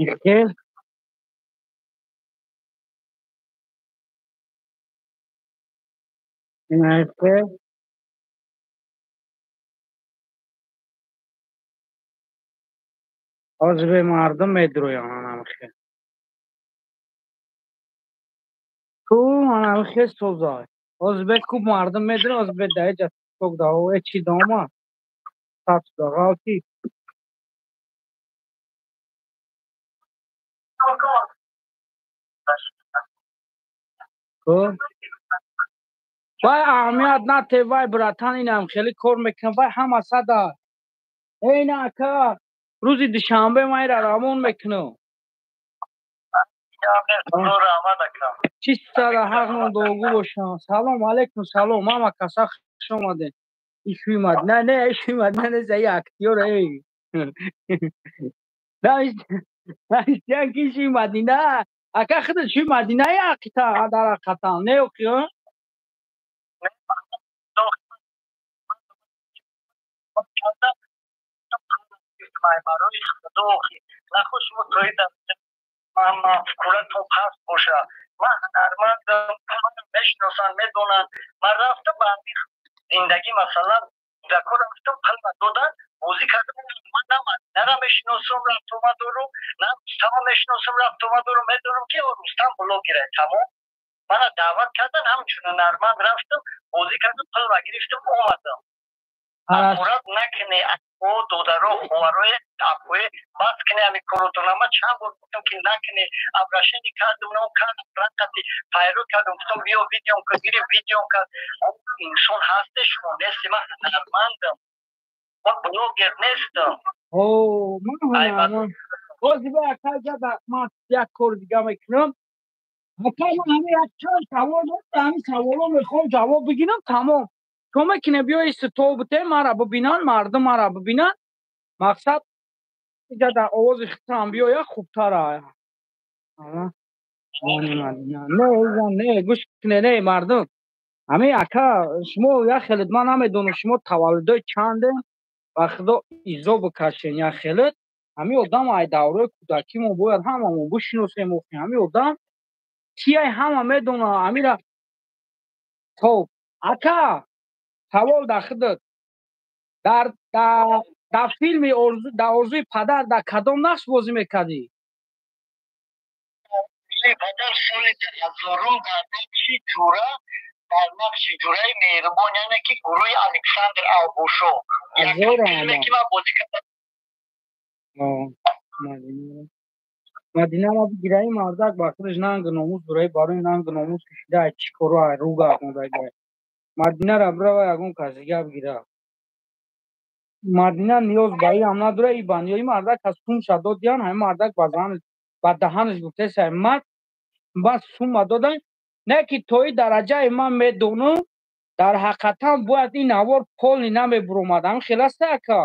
Ихел ихел ҳозир бе мардум медурӯям анамхел. Ку анамхел созай. Ҳозир бе куб мардум медурӯ, ҳозир бе даиҷа ток дао э чи дома. Сабз ғалти. Ку вай аҳамият нате, вай братан инам хеле кор мекунад, вай ҳама сада. Эй на ака, рӯзи душанбе ман инра равон мекунам. Чӣ сада ҳақмон дуогӯ бошам. Салом алейкум, салом. Ҳама каса хуш омадед. Ишви Мадина, не, ишви Мадина нест, ай актёр, эй. Навиштиян ки ишви Мадина. Ака худат ишви Мадинаи ақита дар ҳақиқатан, не охи? Барои худо нахо шумо тоида ман мафкуратон паст боша. Ман ҳунармандам, мешиносанд, медонанд. Ман рафтам ба ҳамин зиндагӣ, масалан, кӯдако рафтам, пулма доданд, бозӣ кардам. Ман на Мадинара мешиносам, рафтомад дорум, на Рустама мешиносам, рафтомад дорум. Медонам ки Рустам блогер, тамом. Мана даъват кардан, ҳамчун ҳунарманд рафтам, бозӣ кардам, пулма гирифтам, омадам. Ҳақорат накунӣ, о додаро, хоҳарои апои, бас кунӣ ҳамин коротона. Ман чанд бор гуфтам ки накунӣ, обращение кардам, но кардам, рақати пайрӯ кардам, гуфтам биё видеом кун, гирифт видеом кард. Инсон ҳасте, шумо нести, ман ҳунармандам, ман блогер нестам. О, ман ҳунарманд. Ҳозир ба ака ҷада ман як кори дига мекунам. Ака ман ҳамин як чанд савол дорам, ҳамин саволо мехоҳам ҷавоб бигирам, тамом. Шумо мекунед биёи стол бите, мара бибинанд, мардум мара бибинанд. Мақсад иҷа дар овози худтам биёя хубтара. Не, не, гӯш кунед, не, мардум. Ҳамин ака, шумо як хелет ман намедонам, шумо таваллудои чандем, ба худо изо бикашен як хелет. Ҳамин одам ай давраи кӯдакӣ мо бояд ҳамамон бишиносем, охи ҳамин одам кияй ҳама медонад, ҳамира. Хоб, ака, савол дар худат. Дар дар филми орзу, дар орзуи падар дар кадом нақш бозӣ мекардӣ? Падар соли 2000 дар нақши ҷура, дар нақши ҷураи меҳрубон, яъне ки гурӯҳи Александр Албошо. Филме ки ман бозӣ кардам. Мадинара бигираи мардак ба худаш нангу номус дораи, барои нангу номус кашида чӣ коро ай рӯ гардондагай. Мадинара бирава ягон кас дига бигира. Мадина ниёз ба иам надора, и ба ниёз. И мардак аз сумша додиян, ҳамин мардак ба зан ба даҳанаш гуфтеса ман ба сума додан, не ки то и дараҷае ман медонам, дар ҳақиқатан бояд ин навор полный намебуромад. Ҳамин хел аста ака?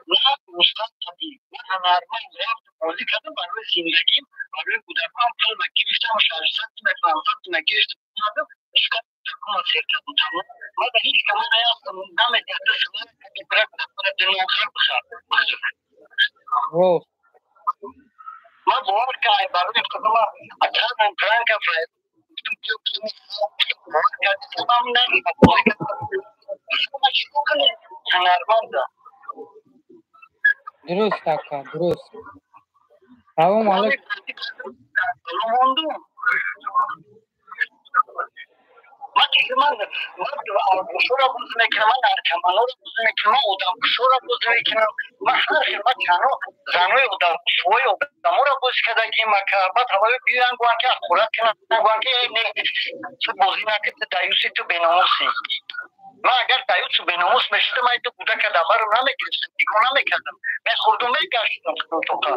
На Рустам Қадим, ман ҳунарманд рафтам, бозӣ кардам барои зиндагим, барои кӯдакам пулма гирифтам, 600 тума, 500 тума гирифтам, омадам, шикам кӯдакома сер кардам, тамом. Ман ба ҳеҷ кама наёфтам, намедиҳад, бира кӯдакона дунё хар бихар. Рост. Ман бовар кардам барои худо, ман акарам пранка фай гуфтам биё, бовар кардам, ман на бозӣ кардам. Ман чӣ кунам? Ҳунармандам. Дуруст ака, дуруст. Салом алейкум. Ман албушоро бозӣ мекунам, ман наркоманҳоро бозӣ мекунам, ман одамкушоро бозӣ мекунам, ман ҳар хел, ман чанро занои одамкушҳои одаморо бозӣ кардагим ака. Баъд ҳавои биёянд гӯянд ки ҳақорат кунанд, гӯянд ки не, ту бозӣ накун, ту даюси, ту беномусӣ. Ман агар даюсу беномус мешудам, ман ду кӯдака дар барам намегирифтам, нигоҳ намекардам, мехӯрдум, мегаштам худтоқа.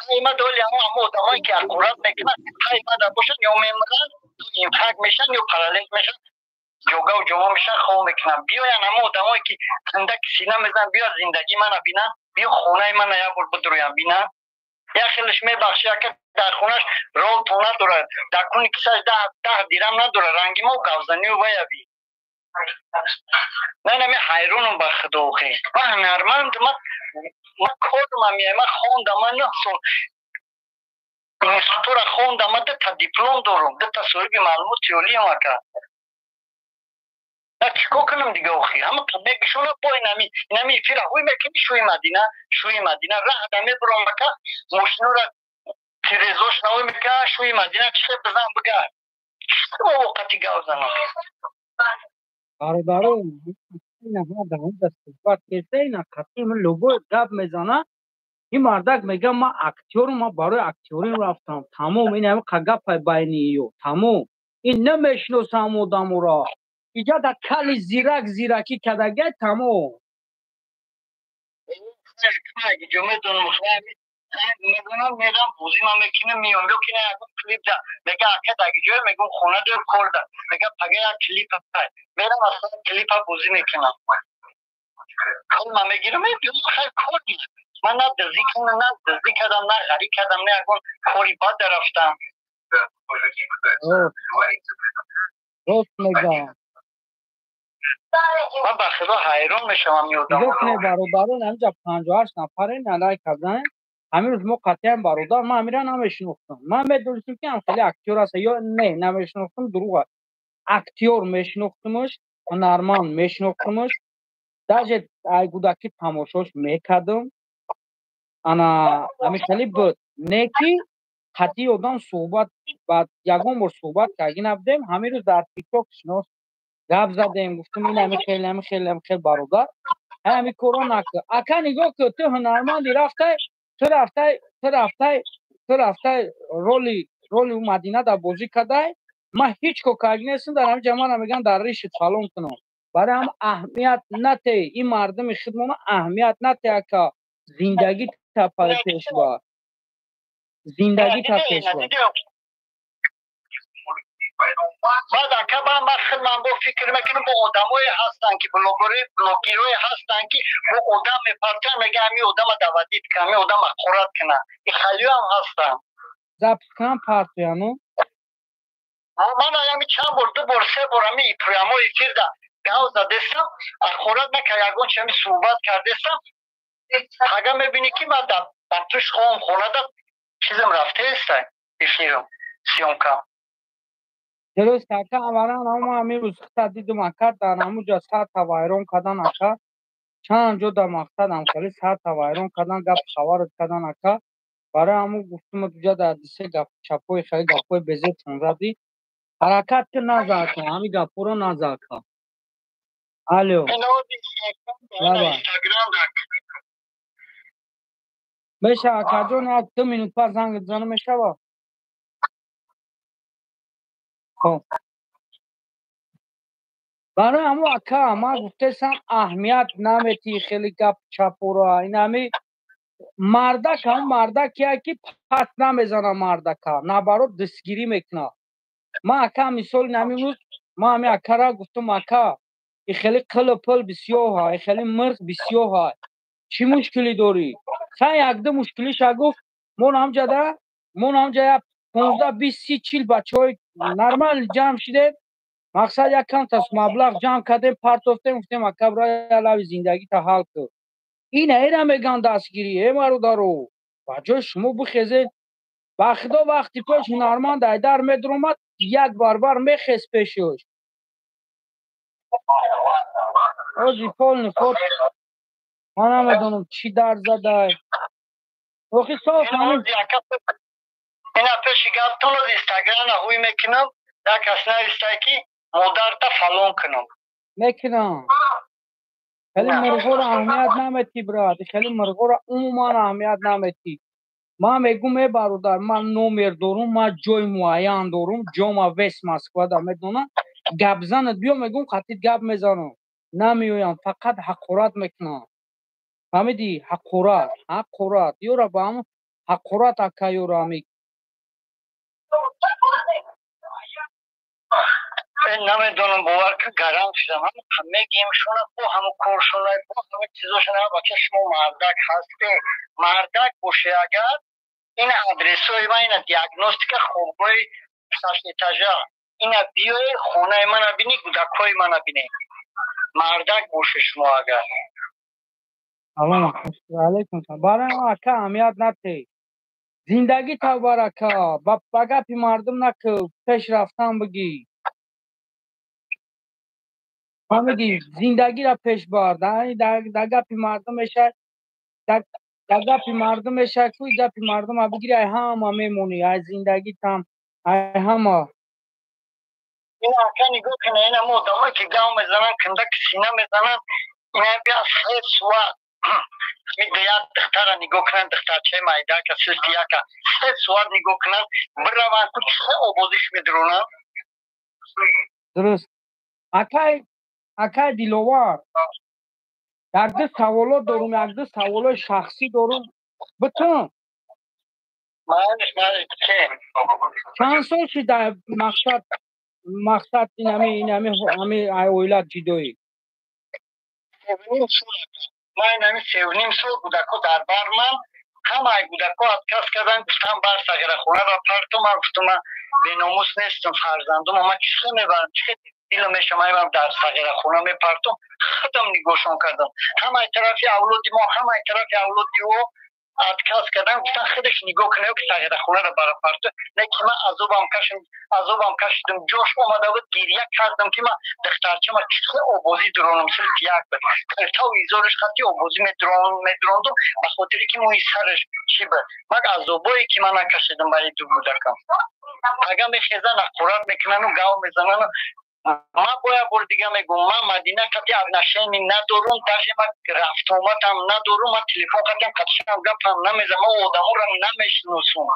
Ҳайма доли ҳамо одамое ки ҳақорат мекунанд, ҳаймада бошанд, ё мемиранд, инфаркт мешаванд, ё параллел мешаванд, ҷогаву ҷомо мешаванд, хоб мекунанд. Биёянд ҳамо одамое ки зиндаки сина мезананд, биё зиндагии мана бинанд, биё хонаи мана як бор бидурӯянд бинанд. Як хелеш мебахши, ака, дар хонаш рол то надорад, дар куни кисаш 10 дирам надорад, ранги мо гавзанию ваяби. Не, не, ҳайронам ба худо охи. Ман ҳунарманд, ман корма меяй, ман хондам, ман 9 сол институтро хондам, ман дута диплом дорам, дута соҳиби маълумоти олиям, ака. Чӣ кор кунам дига охи? Ҳама мегишона бо инами эфира ҳуй мекунӣ, шӯи Мадина, шӯи Мадина раҳда мебурам, ака, мошинора тирезош навой мекунам, шӯи Мадина чӣ хел бизан бигар. Чӣ воқати гав занам? Бародаро, суҳбат кеста, ина қатъи любой гап мезана. Ин мардак мега: «Ман актёрам, ман барои актёрим рафтам». Тамом, ин ҳами гапай байни ё тамом. Ин намешиносам одаморо, иҷа да кали зирак зиракӣ кардагай, тамом. Медонам, мерам, бозима мекунам, меём. Ё ки на, ягон клип да мега: «Ака, даги ҷое?» Мегум: «Хона дор, кор да». Мега: «Пага як клип ҳай». Мерам, аслан клипа бозӣ мекунам, корма мегирам, хай, кор. Ман на дизӣ кунам, на дизӣ кардам, на ғарӣ кардам, на ягон кори бад рафтам. Рост мегам. Ман ба худо ҳайрон мешавам. Ёдам бародарон, ҳаминҷа 58 нафаре налай кардан. Ҳамин рӯз мо қатъиян, бародар, ман ҳамира намешинохтам. Ман медонистам, ки ҳам хеле актёр аст ё не, намешинохтам, дурӯғ. Актёр мешинохтамаш, ҳунарманд мешинохтамаш, даже ай гудакӣ тамошош мекардам. Ана ҳамин хеле буд, не ки қатъии одам суҳбат, баъд ягон бор суҳбат карги набудем. Ҳамин рӯз дар Тикток шинос гап задем, гуфтам: «Ин ҳами хеле, ҳами хеле, ҳами хел, бародар, ҳами корро накун, ака. Нигоҳ кун, ту ҳунарманди, рафтай, ту рафтай, ту рафтай, ту рафтай, роли Мадина дар бозӣ кардай. Ман ҳеҷ кор карги нестам дар ҳамин ҷа. Мана мегӯям, дар риши фалон кунам. Барои ҳам аҳамият нате, ин мардуми худмона аҳамият нате, ака. Зиндагӣ та пешва, зиндагӣ та пешва». Баъд, ака, ман худман бо фикр мекунам, бо одамое ҳастанд, ки блогерое ҳастанд, ки бо одам мепартоянд, мега: «Ҳамин одама давадид кун, ҳамин одама қурат куна». И халиёам ҳастанд. Запись кунам, партояну. Ман аями чанд бор, ду бор, се бор ҳами прямой эфирда гав задестам, ахорат накар, ягон чи ҳами суҳбат кардестам. Ага, мебинӣ, ки ман дар туш хоҳам, хонада чизам рафтаеста, эфирам, съёмка. Дуруст, ака. Аввалан ама ҳамин рӯз хита дидум, ака, дар ҳамуҷа сарта вайрон кардан, ака. Чанд ҷо дар мақсадам хеле сарта вайрон кардан, гап хабарат кардан, ака. Барои ҳамун гуфтум, дуҷа дар дисе гап чапои хеле гапҳои безебшон задӣ. Ҳаракат ки назар кун, ҳамин гапҳоро назар кун. Алло, меша, акаҷон, як 2 минут пас занг бизанам, мешава? Хоб, барои ҳамун, ака, ман гуфтесам, аҳамият наметӣ хеле гап чапора. Ин ҳами мардак, ҳамун мардакия, ки пас намезана мардака, наоборот, дастгирӣ мекунад. Ман, ака, мисоли ҳамин рӯз ман ҳами акара гуфтам: «Ака, и хеле қилу пил бисёр ҳа, и хеле мирғ бисёр ҳа, чӣ мушкилӣ дорӣ?» Сан якду мушкилиша гуфт. Мо ҳамҷада, мо ҳамҷа як 15, 20, 30, 40 бачаҳои нормал ҷамъ шидем. Мақсад, як камтас маблағ ҷамъ кардем, партофтем, гуфтем: «Ака, бира, лави зиндагита ҳал кун». Ина эра меган дастгирӣ, э бародаро. Ба ҷои шумо бихезед, ба худо, вақти пеш ҳунарманд айдар медуромад, як барбар мехез пешош. Ози полный ход, ман намедонам, чӣ дар задай охи, соф ҳамин. Ина пеши гаптон аз Инстаграма ҳуй мекунам, як кас навистай, ки модарта фалон кунам. Мекунам. Хеле мурғоро аҳамият наметӣ, брат, хеле мурғоро умуман аҳамият наметӣ. Ман мегум: «Э бародар, ман номер дорум, ман ҷои муайян дорум, ҷома вес Москвада медонам. Гапзанат биё, мегум, қатит гап мезанам». Намеоям, фақат ҳақорат мекунам, фаҳмидӣ? Ҳақорат, ҳақорат ёра, ба ҳамн ҳақорат, ака, ёра ами. Намедонам, бовар ка, гарам шудам. Мегим шуна, бо ҳаму коршуна, бо ҳаму чизошуна. Бача, шумо мардак ҳасте, мардак боше агар. Ина адресои ман, ина диагностика, хобгоҳи шаш этажа. Ина биёе, хонаи мана бини, кӯдакҳои мана бинед. Мардак боше шумо агар. Салом алейкум. Барои ака, аҳамият натей. Зиндагӣ тавбар, ака, ба гапи мардум наку, пеш рафтан бигӣ. Фаҳмидӣ? Зиндагиро пеш бар. Дар гапи мардум мешавад, дар гапи мардум мешавад ку, гапи мардума бигирӣ, ай ҳама мемонӣ, ай зиндагитам, ай ҳама. Ина, ака, нигоҳ кунед, ина мо одамое ки гав мезананд, кундаки сина мезананд, ина бия 3 соат як духтара нигоҳ кунанд, духтарчаи майдака, синфи яка, 3 соат нигоҳ кунанд, бираванд ку, чӣ обозиш медиронанд. Дуруст, акай, акай Диловар, як ду саволот дорум, як ду саволои шахсӣ дорум, битун. Чанд сол шуда, мақсад инами оила ҷидоӣ? Ман инами 3,5 сол кӯдако дар бар ман, ҳамаи кӯдако отказ кардан, гуфтам, бар сағирахона парту. Ман гуфтам, ман беномус нестам, фарзандум ман чӣ мебарам, чӣ дилам мешавам, дар сағирахона мепартум. Худам нигоҳшон кардам. Ҳамаи тарафи авлоди мо, ҳамаи тарафи авлоди ӯ отказ кардан, гуфтан, худаш нигоҳ кунед, ки сағирахонаро барапарту. Не ки ман азобам кашам, азобам кашидам, ҷош омада буд, гиря кардам, ки ман духтарчама чӣ обозӣ дуронам. Синфи як буд, киртау изораш хати обозӣ медурондум, ба хотире ки мӯи сараш чӣ буд. Ман азобое ки ман накашидам барои ду кӯдакам. Ага мехезан, ҳақорат мекунану гав мезанану. Ман бо як бори дига мегӯм, ман Мадина қати отношение надорум, даже ман рафтуомадам надорум, ман телефон қатиам қатишам гапам намезанам, ман одаморо намешиносум.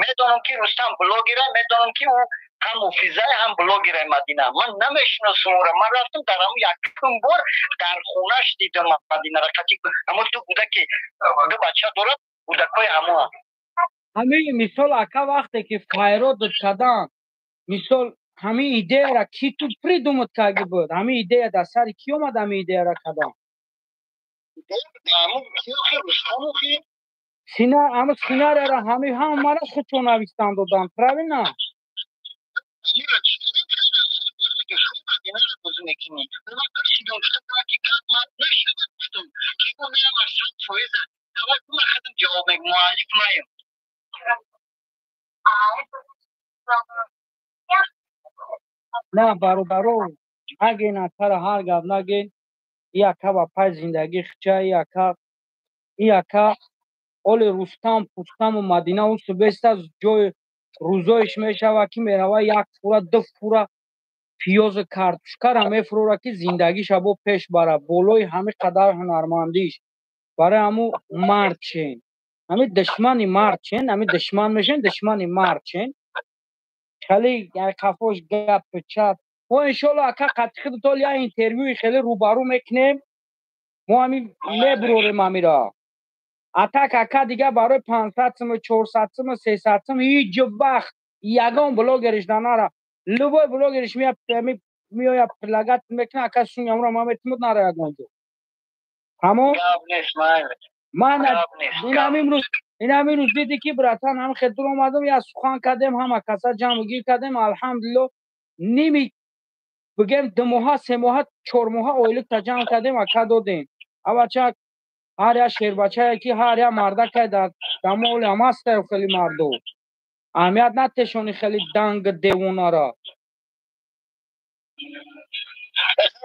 Медонам, ки Рустам блогера, медонам, ки ӯ ҳам муфизае, ҳам блогераи Мадина. Ман намешиносум ӯро. Ман рафтам, дар ҳамун якум бор дар хонаш дидам Мадинара қати ҳамун ду кӯдаки, ду бача дорад, кӯдакҳои ҳамоа. Ҳамин мисол, ака, вақте ки файрод кардан, мисол, ҳамин идеяра ки ту придумать карди буд? Ҳамин идея дар сари ки омад, ҳамин идеяра кардам? Ҳамин сценарияра, ҳами ҳамара худшон навистан додан, правильно? На, бародаро, наген акара, ҳар гап наген. И ака ба пай зиндагӣ хича, и ака, и ака оли Рустам пустаму Мадина усу беста ҷои рӯзоиш мешава, ки мерава, як фура, ду фура пиёзу картошкара мефурора, ки зиндагиша бо пеш бара, болои ҳами қадар ҳунармандиш. Барои ҳаму мард шен, ҳами душмани мард шен, ҳами душман мешен, душмани мард шен. Хеле қафош гап чап. Мо иншоалло, ака, қатъи худтол я интервюи хеле рӯбарӯ мекунем, мо ҳами мебурорем ҳамира. Атак, ака, дига барои 500 сум, 400 сум, 300 сум ҳеҷ вақт ягон блогериш нара. Любой блогериш меоя, предлагать мекуна, ака, суми амро ман метимуд, нара ягон ҷо. Тамом, ман инам имрӯз диди, ки, братан, ҳам хел дур омадам, я сухан кардем, ҳама каса ҷамъу гир кардем, алҳамдулилло. Ними бигем, 2 моҳа, 3 моҳа, 4 моҳа ойликта ҷамъ кардем, ака, додем. Авача, ҳар як шербачае, ки ҳар як мардакай дар дамоли ҳам ҳастаю, хеле марду аҳамият натешони, хеле данг девонара.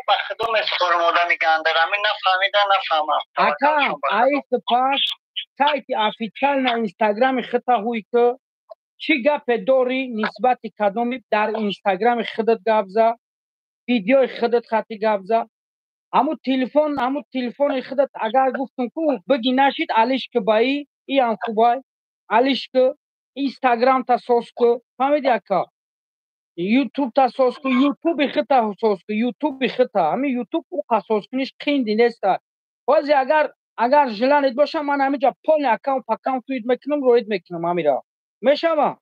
Ба худо месупорам, одами гандарами нафаҳмида нафаҳмам. Ака, аи сипас сайти официально инстаграми хита ҳуй ки, чӣ гапе дорӣ нисбати кадоми, дар инстаграми худат гап за, видеои худат хати гап за. Ҳамун телефон, ҳамун телефони худат, агар гуфтум ку, биги нашид, алиш ки, баи иам хубай, алиш ки, инстаграмта соз ку. Фаҳмиди, ака? Ютубта соз ку, ютуби хита соз ку, ютуби хита. Ҳамин ютуб уқа соз куниш қинди неста. Бозе агар желание боша, ман ҳаминҷа полный аккаунт аккаунт туид мекунам, роид мекунам, ҳамира мешава.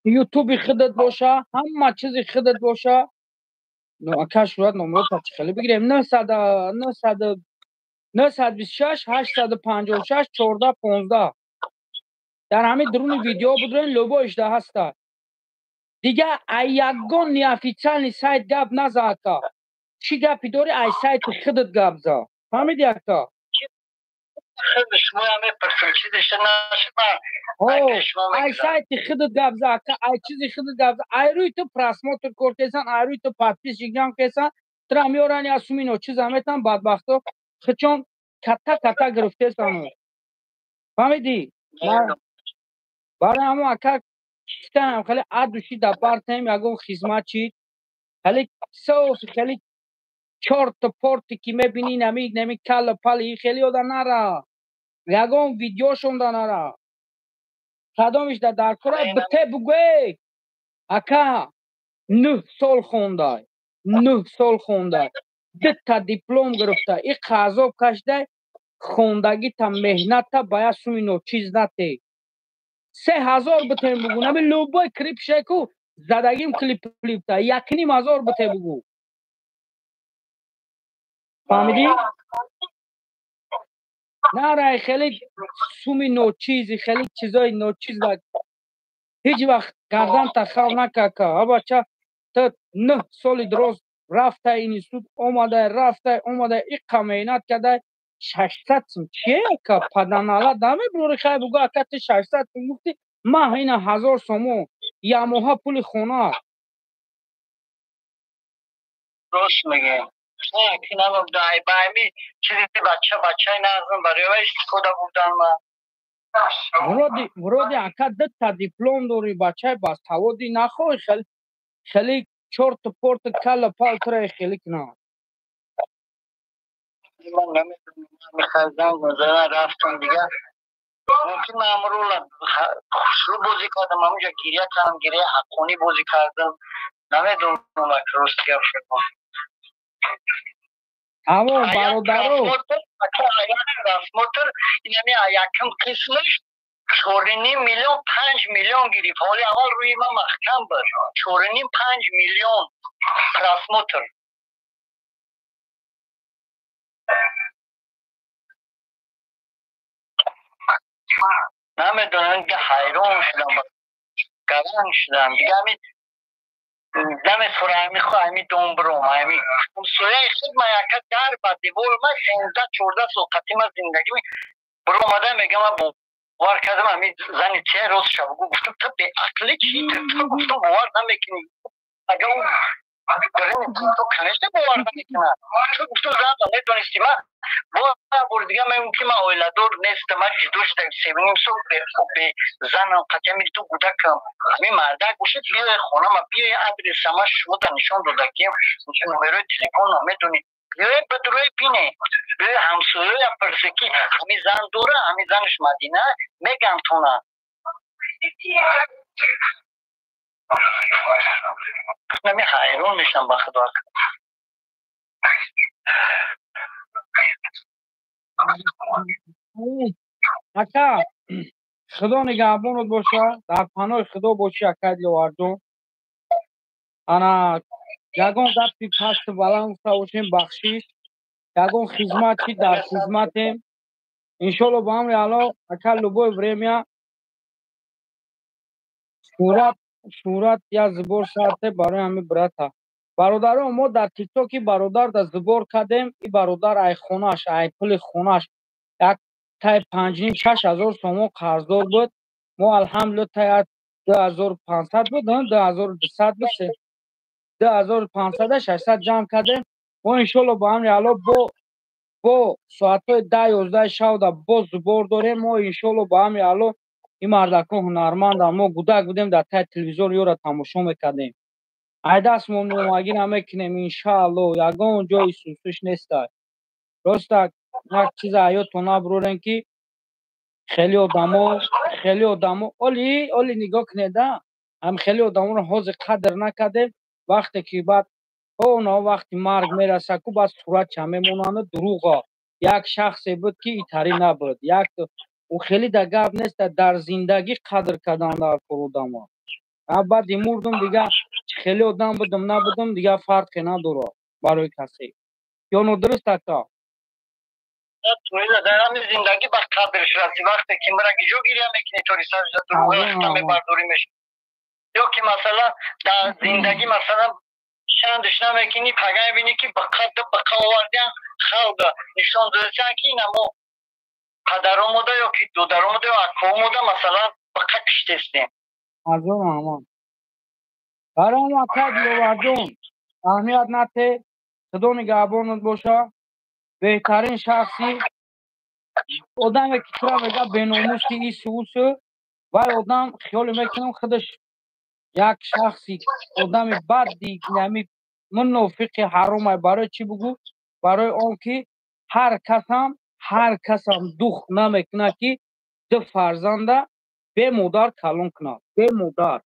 Ютуби худат боша, ҳама чизи худат боша. Ака, шурат номрота чӣ хеле бигирем? Нӯҳсад, нӯҳсад. 926 856 14 15. Дар ҳамин дуруни видео будурен, любоишда ҳаста. Дига ай ягон неофициальный сайт гап наза, ака. Чӣ гапи дорӣ, ай сайти худат гап за. Фаҳмиди, ака? Ай сайти худат гап за, ака, ай чизи худат гап за. Ай рӯи ту просмотр кор кесан, ай рӯи ту подписчик ҷамъ кесан, тура меорани аз сумино чиза метан, бадбахто хичон ката ката гирифтесану. Фаҳмидӣ? Барои ҳамон, ака, читанам хеле адуши да бартем, ягон хизмат чид. Хеле соф, хеле чорту порти ки мебинӣ, нами калла пали хеле ёда нара. Ягон видеошонда нара. Кадомиш да дар кора бите бугӯ. Ака, 9 сол хондай. 9 сол хондай. Дта диплом гирифта. И азоб кашидай, хондагита, меҳната ба як суми ночиз нате. 3000 битем бугӯ. Нами любой клип шеку задагим клип клипта. 1500 бите бугӯ. Фаҳмидӣ? Нара, хеле суми ночизи, хеле чизои ночиз да ҳеҷ вақт гарданта хав накака. Абача, ту 9 соли дроз рафтай институт, омадай, рафтай, омадай, иққа меҳнат кардай, 600 сум чие, ака? Паданала дамеброри, хай бугӯ, ака, ту 600 сум гуфтӣ, маҳ ина 1000 сомон, ямоҳа пули хона. Рост мегӯ. Чизи бача бачаи назм барои истифода бурдан ман. Вроде, ака, дта диплом дорӣ, бачаи басаводӣ, нахоҳӣ хеле хеле чорту порту калла пал тура хеле кунад. Ман намедонам, мехоҳам занг задан, рафтам дига. Мумкин ман амрула хушрӯ бозӣ кардам, ҳамунҷа гиря кардам, гиряи ҳаққонӣ бозӣ кардам. Намедонам, рост гап шудам. Тамом, бародаро. Просмотр инами якм қисмаш 4,5 миллион, 5 миллион гирифт. Ҳоли аввал рӯи ман маҳкам буд. 4,5, 5 миллион просмотр. Намедонам, дига ҳайрон шудам, гаранг шудам. Дига ҳамин намефура, ҳами хо ҳами домбром, ҳами ҳамсояи худ ман яка дар ба девор ман 13-14 сол қатӣ ман зиндагӣ биромада, мегам, ман бовар кардам, ҳами зани тия рост шабгӯ гуфтам, ту беақлӣ чӣ? Ту гуфтам, бовар намекунӣ. Агар ӯ, конечно, бовар намекунад. Ту гуфтам, зан медонисти, ман бор дига мегӯм, ки ман оиладор нестам, ман ҷудо шудам, 3,5 сол бе занам, қатъи ду кӯдакам. Ҳамин мардак бошад, биёе хонама, биёе, адресама шумо да нишон додагием, номерои телефонам медонӣ, биёе, бидурӯе, бине, биёе, ҳамсояя пурсе, ки ҳамин зан дора, ҳамин занаш Мадина мегам тона. Нами ҳайрон мешам, ба худо. Ака, худо нигаҳбонат боша, дар паноҳи худо бошӣ, ака Диловарҷон. Ана, ягон гапи пасту баланд гуфта бошем, бахшиш. Ягон хизмат чи, дар хизматем, иншолло, ба амри Алло. Ака, любое время сурат сурат я сбор шарте барои ҳамин брата. Бародарон, мо дар Тиктоки бародар да сбор кардем. И бародар ай хонаш, ай пули хонаш як тай 5,5-6 ҳазор сомон қарздор буд. Мо, алҳамдулилла, тай 2500 буд, 2200 буд, 2500, 600 ҷамъ кардем. Мо, иншолло, ба амри Алло, бо соатҳои 10-11 шавда боз сбор дорем. Мо, иншолло, ба амри Алло, ин мардакон ҳунарманданд. Мо гудак будем, дар таи телевизор ёра тамошо мекардем. Ай даст мо номагӣ намекунем, иншаалло, ягон ҷои сусуш нестай. Роста, як чиза ҳаётон набурорем, ки хеле одамо оли нигоҳ кунеда, ҳам хеле одаморо ҳозир қадр накардем, вақте ки баъд оно вақти марг мераса ку, баъд суратча мемонанд. Дурӯға, як шахсе буд, ки итарӣ набуд, як ӯ хеле да гап неста. Дар зиндагӣ қадр кардан дар кор одамо. Баъди мурдум, дига хеле одам будум, набудум, дига фарқе надорад барои касе. Ё нодуруст, ака? Дар ҳамин зиндагӣ ба қадрш расӣ, вақте ки мара гиҷо гиря мекунӣ, тори сажда дурӯғ мебардорӣ мешавӣ. Ё ки масалан дар зиндагӣ масалан чандш намекунӣ, пага мебинӣ ки ба қадд ба овардиан халқ нишон додасан ки ина мо падаромуда ё ки додаромуда ё акоомуда масалан ба қад киштестем. Азон амон. Барои ака Диловарҷон, аҳамият нате, Худо нигаҳбонат боша. Беҳтарин шахси одаме ки тура мега беномуси ису усу, вай одам хиёле мекунам худаш як шахси одами бадди ами мунофиқи ҳаромай. Барои чӣ бугӯ? Барои он ки ҳар касам дух намекунад ки ду фарзанда бемодар калон кунад, бемодар.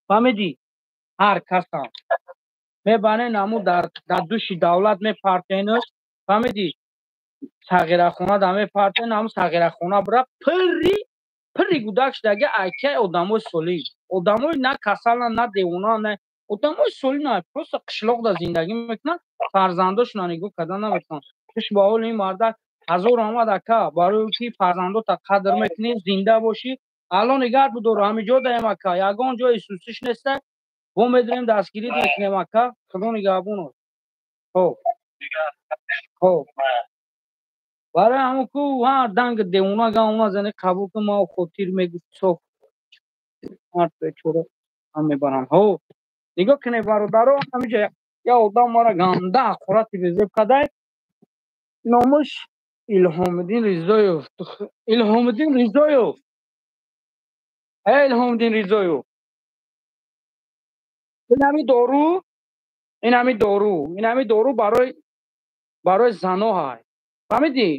Фаҳмидӣ? Ҳар касам мебанен аму дар души давлат мепартенаш, фаҳмидӣ? Сағирахона да мепартен, аму сағирахона бира пирри гудак шудаги айкай одамои солим, одамои на касалан, на девона, на одамои солим, на просто қишлоқда зиндагӣ мекунанд, фарзандошона нигоҳ карда наметавонанд. Хуш ба ҳоли ин мардак, ҳазор омад ака, барои ки фарзандота қадр мекунӣ, зинда бошӣ. Алло нигаҳ бидор, ҳамин ҷо даем ака, ягон ҷои сусиш неста, бо медирем дастгирӣ мекунем ака. Худо нигаҳбонот. Хоб хоб, барои ҳамон ку ҳа данг девона гауна зани қабул кун, ма хотир мегуфт соф мард бечора ҳам мебарам. Ҳо нигоҳ кунед бародаро, ҳаминҷа я одам мара ганда ҳақорати безеб кадай, номаш Илҳомиддин Ризоев. Илҳомиддин Ризоев, э Илҳомиддин Ризоев, ин дору, ин ҳами дору, ин ҳами дору барои зано ҳай. Фаҳмидӣ?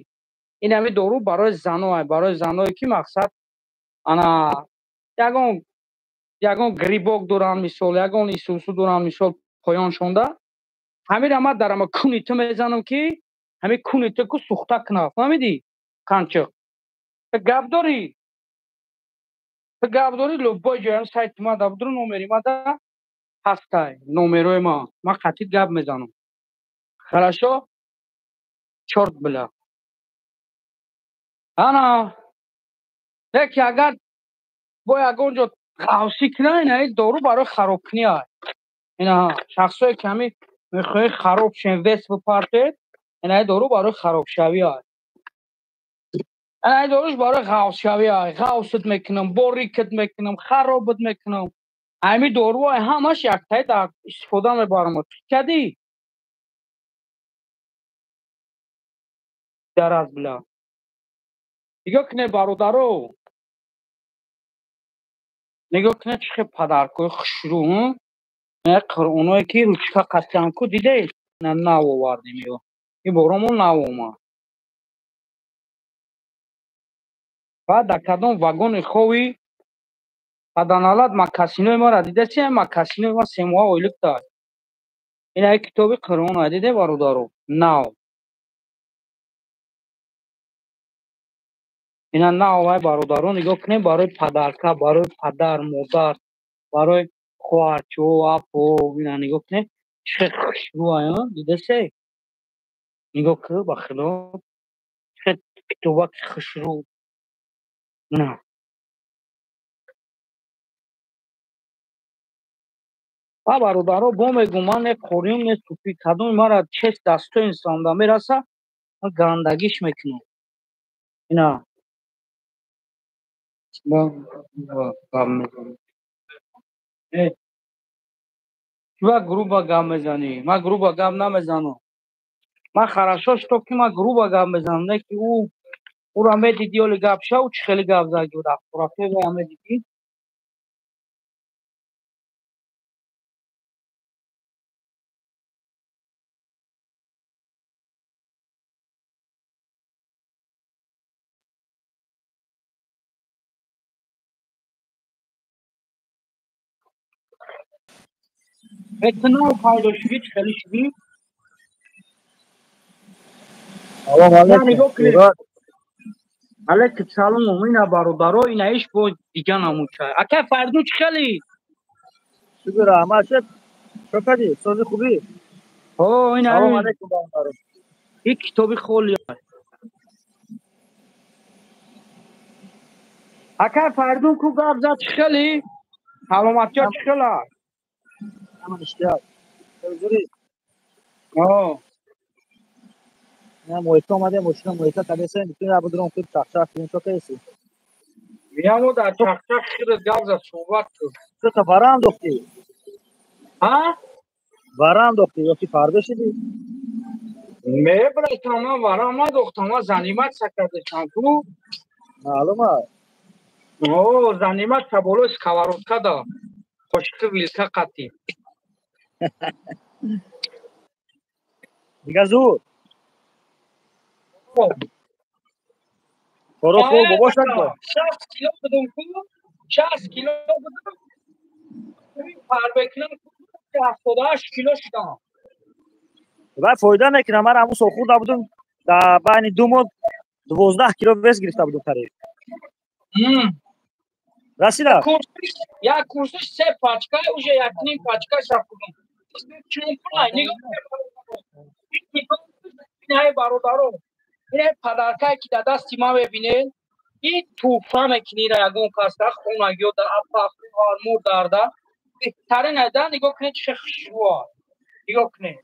Ин ҳами дору барои зано ҳай, барои заное ки мақсад ана ягон грибок доранд, мисол ягон исусу доранд, мисол поён шонда. Ҳамира ман дар ама куни ту мезанам ки ҳами куни ту ку сухта кунад. Фаҳмидӣ? Қанчиқ. Ту гап дорӣ? Ту гап дорӣ, любой ҷоям сайти ма да будуру номери ма да ҳастай, номерои ма. Ман қатъи гап мезанам. Хорошо? Чорт бля. Ана, яке агар бо ягон ҷо ғавсӣ кунад, ина ин дору барои харобкунӣ ай. Ина шахсое ки ҳами мехоҳед хароб шен, вес бипартед, ина ин дору барои харобшавӣ ай. Ина ин доруш барои ғавсшавӣ ай. Ғавсат мекунам, борикат мекунам, харобат мекунам. Ҳами доруҳои ҳамаш яктаи дар истифода мебарам. Кадӣ? Дараз бля. Нигоҳ кунед бародаро. Нигоҳ кунед чӣ хел падаркои хушрӯ, не қуръоное ки ручка қатиан ку дидед? На нав овардем ё. Ин боромон нав омад. Баъд дар кадом вагони хови паданалат макасинои мара дидаси? Макасинои ма семоҳа ойлик дар. Ин ай китоби Қуръон ай диде бародаро? Нав. Ина нав ай бародаро, нигоҳ кунед барои падарка, барои падар, модар, барои хоҳарчо, апо, ина нигоҳ кунед чӣ хел хушрӯ ай, дидасе? Нигоҳ кун ба худо. Чӣ хел китобаки хушрӯ. На. Ба бародаро бо мегӯм, ман не қорим, не супӣ, кадоми мара чест дастои инсонда мераса, ман гандагиш мекунам. Ина гап мезанӣ. Чӣ грубо гап мезанӣ? Ман грубо гап намезанам. Ман хорошо что ки ман грубо гап мезанам, не ки ӯра медидӣ оли гап шав, чӣ хеле гап зади, рафтора медидӣ. Этнал пайдо шудӣ, чӣ хеле шудӣ? Салом алейкум. Алейкум салом. Ина бародаро, ина иш бо дига намучай. Ака Фаридун чӣ хеле? Шукр раҳмат. Чӣ кардӣ? Сози хубӣ? Ҳо, ина Салом алейкум бародаро. Ин китоби холи. Ака Фаридун ку гап зад чӣ хели? Саломатиё чӣ хела? Ҳама ништяк. Зури. О. На мойка омадем, мошина мойка кадесем, битун абудрон худ чақчақ кунем, чо каси? Миямо дар чақчақ хират гап зад суҳбат кун. Ту та вара андохтӣ? Ҳа? Вара андохтӣ ё ки фарбе шидӣ? Не, братан, ман вара надохтам, ман заниматься кардешам ку. Маълум аст. О, заниматься болои сковородка да. Қошиқи вилка қатӣ. Дига зуд. Хоро хуб бобош накун. 60 кило будум ку, 60 кило будум. Фарбе кунам 78 кило шудам. Ва фоида мекунам, ман ҳамун сол хурда будум, дар байни 2 моҳ 12 кило вес гирифта будум қариб. Расида? Як курсиш 3 пачка, уже як ним пачка шафудум. Чун пулай, нигоҳ кунед. Ин бародаро, ин падаркае ки дар дасти ман мебинед, ин туҳфа мекунира ягон кас дар хонагиё, дар апа, хоҳар, модарда. Беҳтарин айда нигоҳ кунед чӣ хушрӯ. Нигоҳ кунед.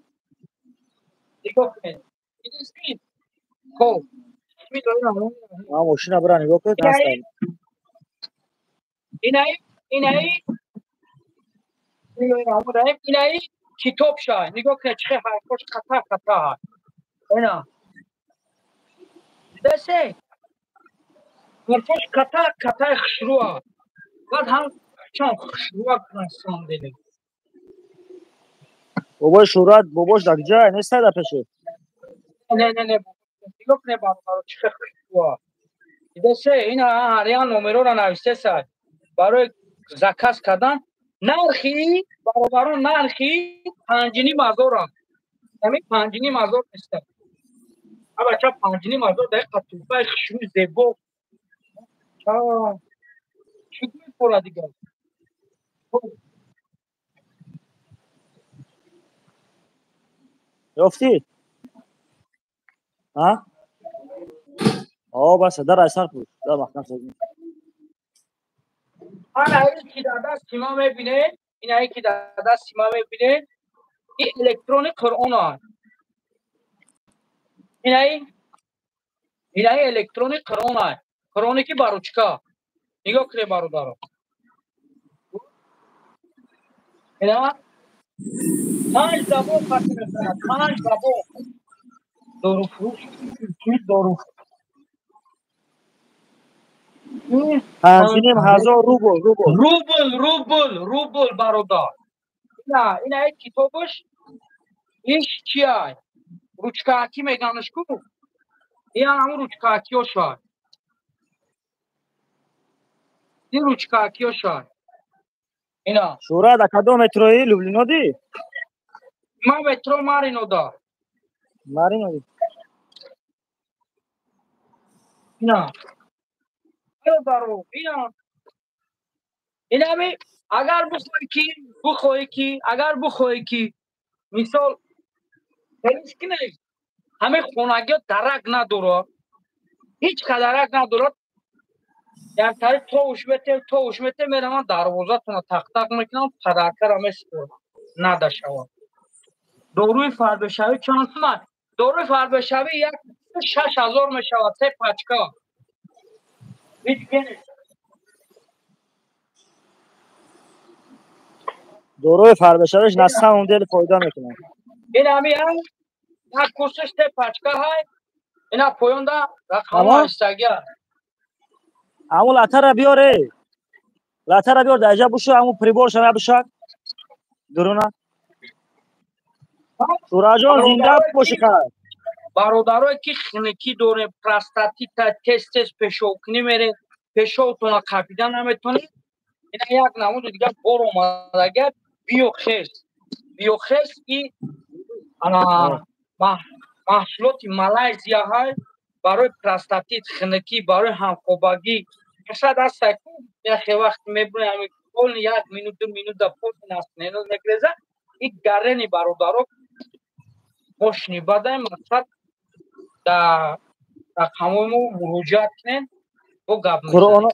Нигоҳ кунед. Дидед? Хоб. Ман мошина бира нигоҳ кунед, ҳастам. Инаи, инаи, инаи китоб шай. Нигоҳ кунед чӣ ҳарфош хата хата ҳаст. Ина. Дидасе? Ҳарфош ката катаи хушрӯ аст. Баъд ҳам чон хушрӯ кунад самдили. Бобои Шӯҳрат, бобош дар ҷай нестай дар пеши? Не, не, не. Нигоҳ кунед бародаро чӣ хушрӯ аст. Дидасе? Ина ҳар як номерора навистесай. Барои заказ кардан нархи бародарон нархи 5,5 ҳазор аст. Ҳамин 5,5 ҳазор нест. Абача 5,5 ҳазор дар қатуфаи хушрӯи зебо. Чӣ мепора дигар? Ёфтӣ? Ҳа? О, баса, дар айсар пӯш. Дар маҳкам созӣ. Ана ин ки дар дасти ман мебинед, ин ай ки дар дасти ман мебинед, ин электрони Қуръон аст. Ин ай электрони Қуръон аст. Қуръоне ки ба ручка. Нигоҳ кунед бародаро. Ина 5 забон хати мехонад, 5 забон. Доруфурӯш, доруфурӯш. 5,5 ҳазор рубл, рубл. Рубл, рубл, рубл бародар. Ина, ина як китобаш иш чи ай? Ручкаки меганаш ку? Ин ҳамун ручкакиёш ай. Ин ручкакиёш ай. Ина. Шӯҳрат, а кадом метрои Люблиноди? Ман метро Маринода. Мариноди. Ина. Бародаро, ина. Инами агар бихоҳӣ ки, агар бихоҳӣ ки, мисол, ҳеҷ ҳамин хонагиё дарак надорад, ҳеҷ дарак надорад. Як тараф товуш метем, товуш метем, меравам дарвозатонро тақ-тақ мекунам, падаркара месупорам. Надашавад. Доруи фарбешавӣ чанд сум аст? Доруи фарбешавӣ 6,000 мешавад, 3 пачка. Ҳеҷ генеш. Доруи фарбешавиш на самом деле фоида мекунад. Ин ҳами як курсиш 3 пачка ҳай, ина поёнда рақамҳо ҳаштагия. Аму латара биёре. Латара биёр, дар ҷа бушу, аму приборша набушак. Дуруна. Шӯраҷон, зинда боши хай. Бародарое ки хунукӣ дорем, простатита, тез-тез пешобкунӣ мерем, пешобтонро қапида наметонед. Ина як намуди дигар бор омадага биохес. Биохес и ана маҳсулоти Малайзия ҳай барои простатит, хунукӣ, барои ҳамхобагӣ. Масалан, ҳаста ку яхе вақт мебинем ҳамин полни 1 минут, 2 минут да полни наснено мегреза. Ин гарени бародаро мошини бадай мақсад дар рақамҳои мо муроҷиат кунед. Бо гап мезанем.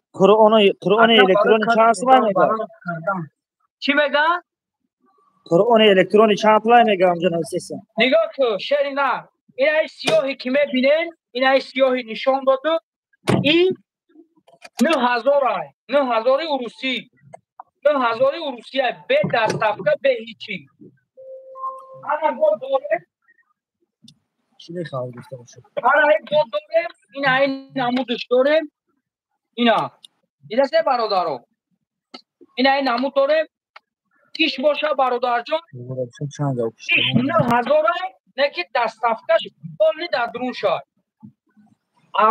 Қуръони электронӣ чанд сумай мега? Чӣ мега? Қуръони электронӣ чанд пулай мега онҷо нависеса? Нигоҳ кун, шери на. Инаи сиёҳе ки мебинен, инаи сиёҳи нишон доду, ин 9000 ай, 9000 урусӣ. 9000 урусӣ ай, бе доставка, бе ҳичи. Ана бо дорем. Чӣ мехоҳад гуфта бошад? Ана ин бо дорем, ина ин намудаш дорем. Ина. Дидасе бародаро? Ина ин намуд дорем. Киш боша бародарҷон? Киш 9000 ай, не ки доставкаш полни дар дурун шай.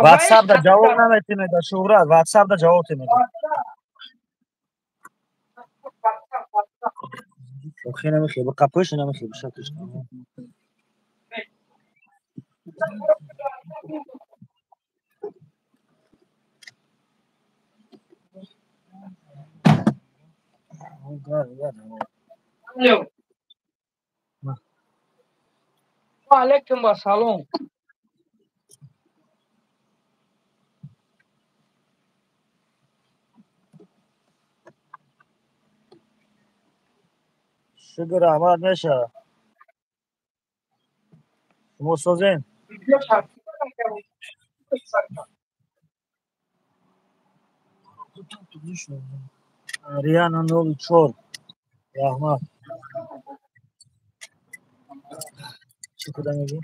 WhatsApp да ҷавоб наметиме да Шуҳрат, WhatsApp да ҷавоб тиме. Охи намехе, ба қапош намехе, бишакиш. Алло. Ва алайкум ассалом. Шукр раҳмат мешавад. Шумо созен? Риана 04. Раҳмат. Чӣ куда мегӣ?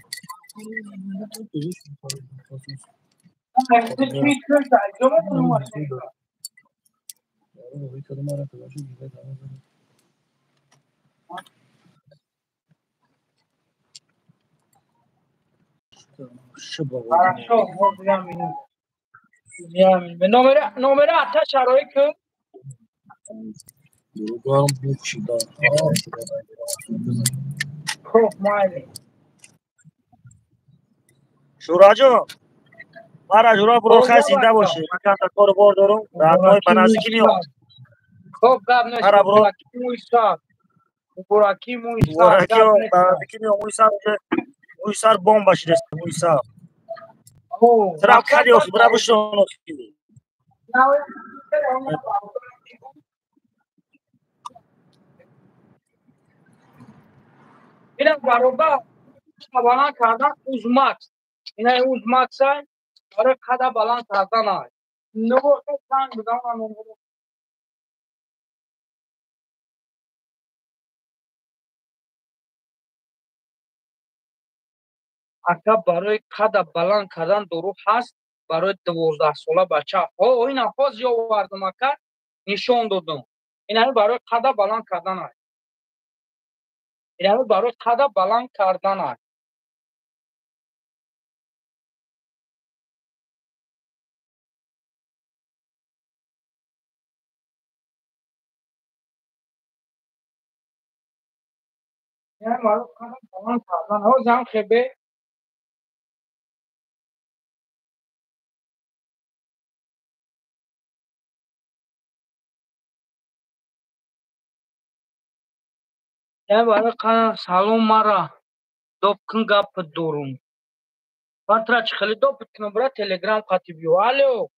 Хорошо, номера ата шароит кун. Хуб, майли. Шураҷон, мара ҷура буро хай зинда бошӣ. Ман камтар кору бор дорум, раҳмои ба наздикӣ меоям. Хуб, гап нест. Мубораки муйсар. Мубораки ба наздикӣ меоям. Муйсар уже муйсар бомба шудааст, муйсар. Трап кади охи, бира бишон охи. Ина бароба баланд кардан Узмакс. Ина Узмакс ай, барои қада баланд кардан ай. Нуҳ занг бизанам номеро. Ака барои қада баланд кардан дору ҳаст барои 12 сола бача. Ҳо, ина ҳозир овардам ака, нишон додам. Ина барои қада баланд кардан ай. Ина барои қада баланд кардан ай. Ина барои қада баланд кардан. Ҳозир ҳам хебе Салом мара доп кун гап дорум. Ман тра чӣ хеле доп кунам бра Телеграм қати биё. Алло.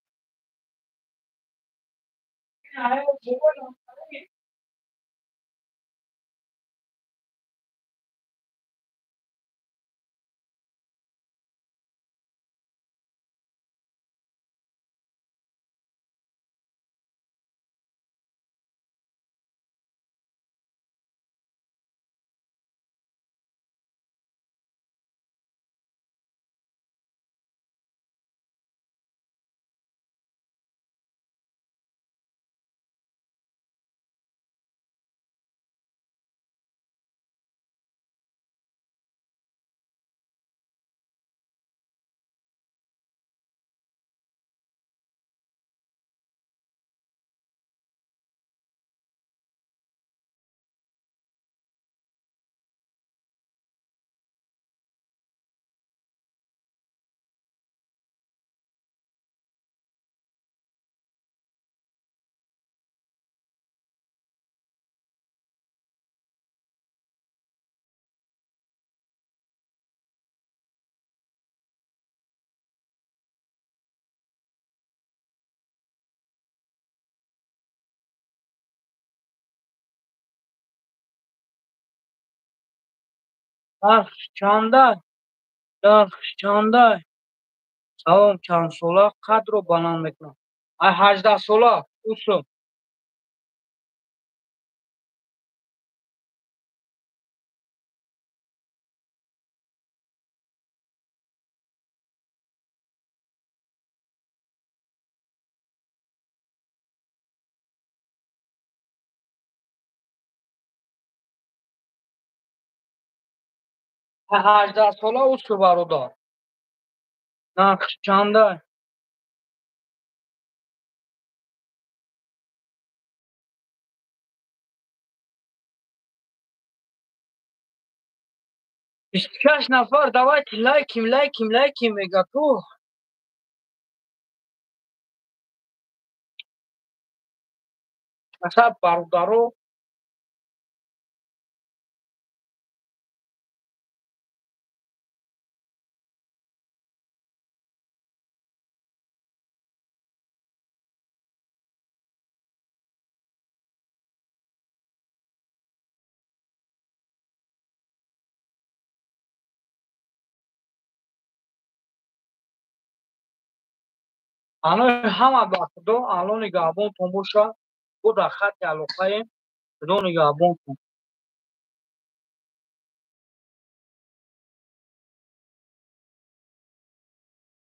Нарх чандай? Нарх чандай? Салом, чанд сола қадро баланд мекунам? Ай 18 сола, усум. 18 сола, усу, бародар. Нарх чандай? 26 нафар, давайте лайким, лайким, лайким, мега ку. Асаб, бародаро. Анои ҳама, ба Худо, Алло нигаҳбонтон боша. Бо дар хатти алоқаем. Худо нигаҳбонтон.